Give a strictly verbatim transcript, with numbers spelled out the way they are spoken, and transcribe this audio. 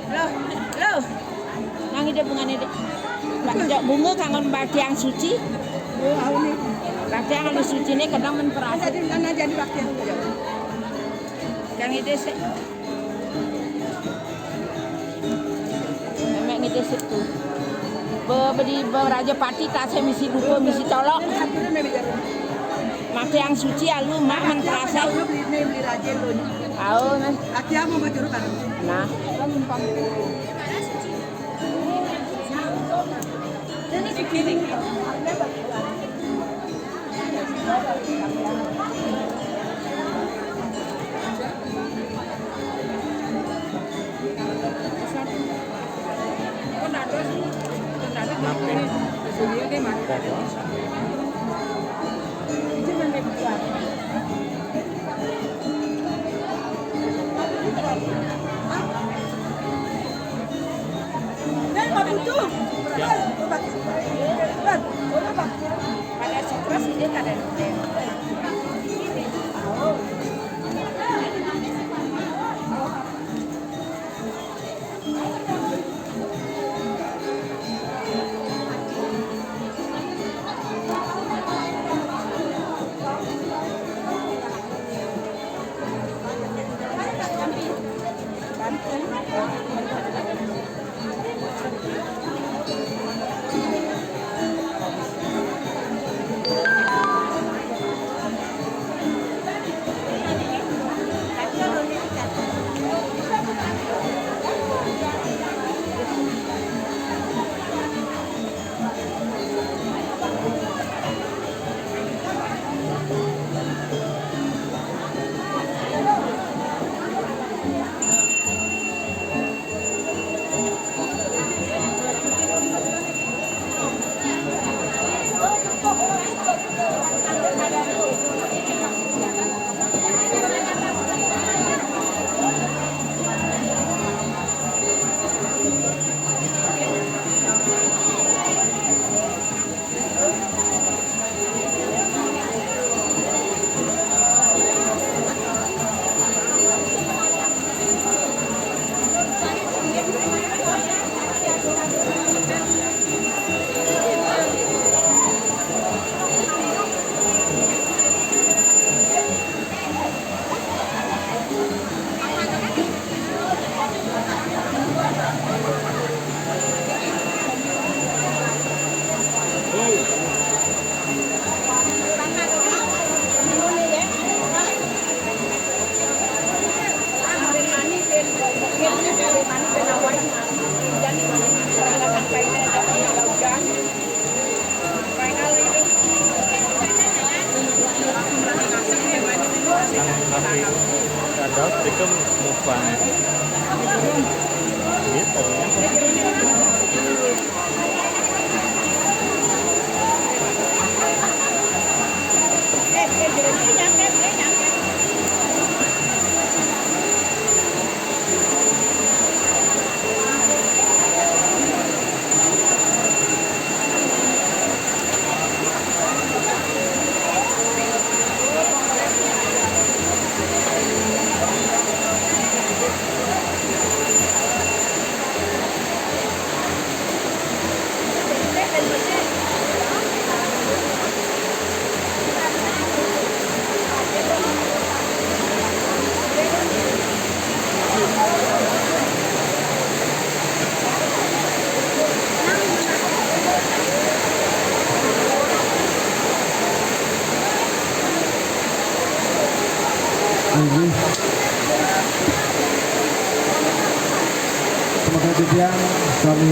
Loh, loh. Nang ide bungane, Dek. Mbak, jok bunga kanggo baktiang suci. Baktiang anu suci ne kadang men perasa. Jadi, nana jadi baktiang. Kang ide sik. Mek ngide sik tu. Be, bedi be Raja Pati tase misi dupa, misi colok. Baktiang suci alu mak men perasa. Au, nah. Nah. Pada stres dia tak ada. Nang nasi ada, itu mukbang. Iya, tadinya. Terima kasih, Tiang. Kami